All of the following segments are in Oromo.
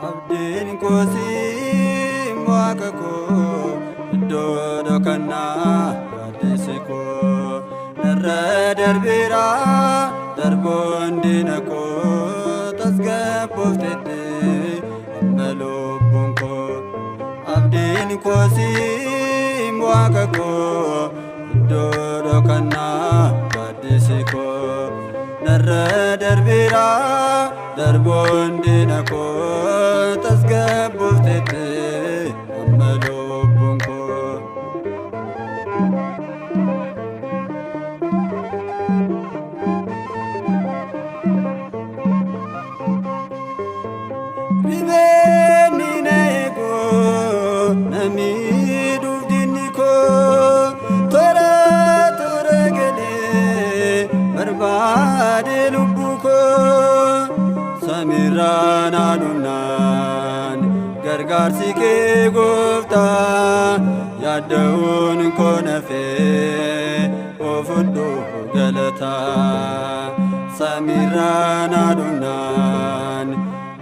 Abdiin koosii waaqa koo iddoo dhokannaa gaaddisi koo narra darbeera darboon diina koo tasgabboofteetti amma lubbuun koo. Abdiin koosii waaqa koo iddoo dhokannaa gaaddisi koo narra darbeera darboon diina koo tasgabboofteetti amma lubbuun koo. Ribeenni na eegu na miidhuuf diinni koo toora toora galee barbaade lubbuu koo samiirraa naannoo gargaarsi kee gooftaa yaadda'uun koo nafee oofudhu galataa samiirraa naannoo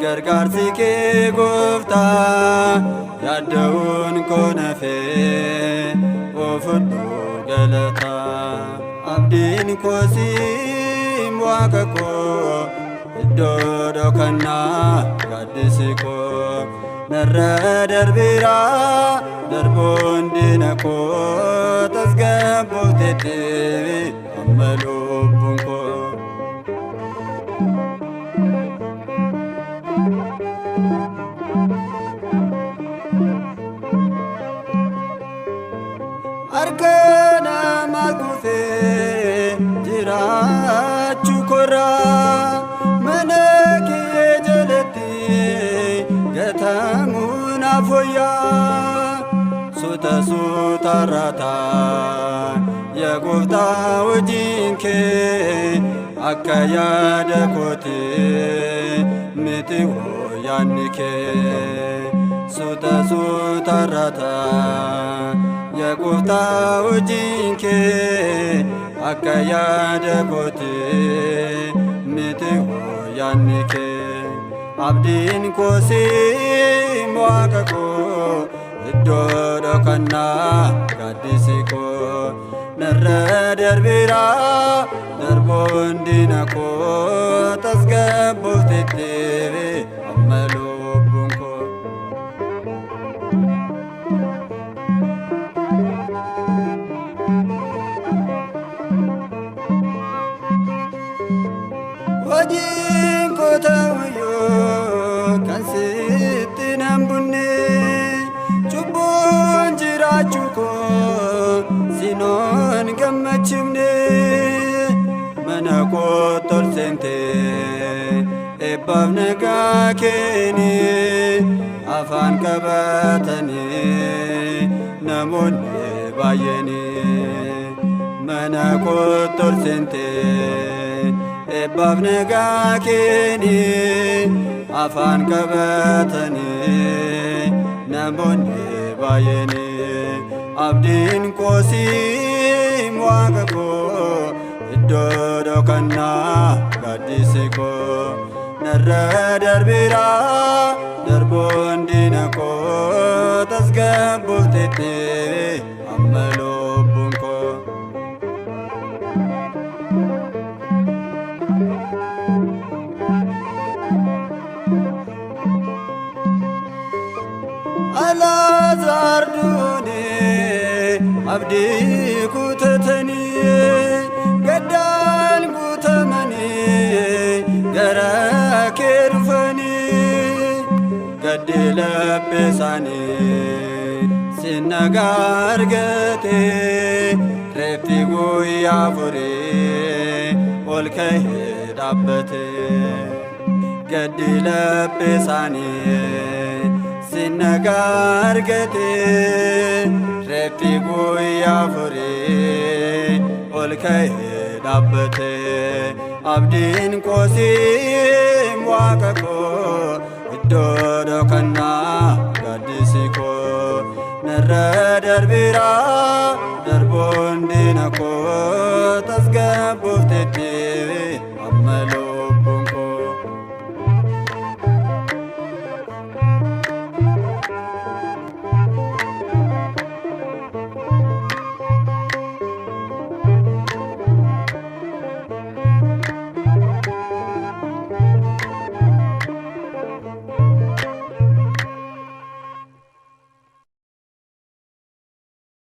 gargaarsi kee gooftaa yaadda'uun koo nafee oofudhu galataa. Abdiin koosii waaqa koo iddoo dhokannaa gaaddisi koo narra darbeera darboon diina koo tasgabboofteetti amma lubbuun koo. Harka namaa kufee jiraachuu korraa mana kee jalatti gatamuu naaf wayyaa suuta suuta raataa yaa gooftaa hojiin kee akka yaada kootee miti yaadni kee suuta suuta raataa yaa gooftaa hojiin kee akka yaada kootee miti yaadni kee. Abdiin koosii waaqa koo iddoo dhokannaa gaaddisi koo narra darbeera darboon diina koo tasgabboofteetti amma lubbuun koo. Hojiin koo ta'uyyuu kan sitti nan bunne cubbuun jiraachuu koo sinoon gammachifne mana koo tolseente eebbaaf nagaa keeni afaan qabatanii namoonni baay'eeni mana koo tolseente eebbaaf nagaa keeni afaan qabatanii namoonni baay'eeni. Abdiin koosii waaqa koo iddoo dhokannaa gaaddisi koo narra darbeera darboon diina koo tasgabboofteetti amma lubbuun koo. Alaazaar duunee abdii kutatanii gaddaan guutamanii gara kee dhufanii gaddi laphee isaanii si nagaa argate. Reeffi guyyaa afurii ol ka'ee dhaabbate. Gaddi laphee isaanii sinnagaa argate. Reeffi guyyaa afurii ol ka'ee dhaabbate. Abdiin koosiin waaqa koo, iddoo dhokannaa gaaddisi koo, narra darbiraa darboon diina koo tasgabboofteetti.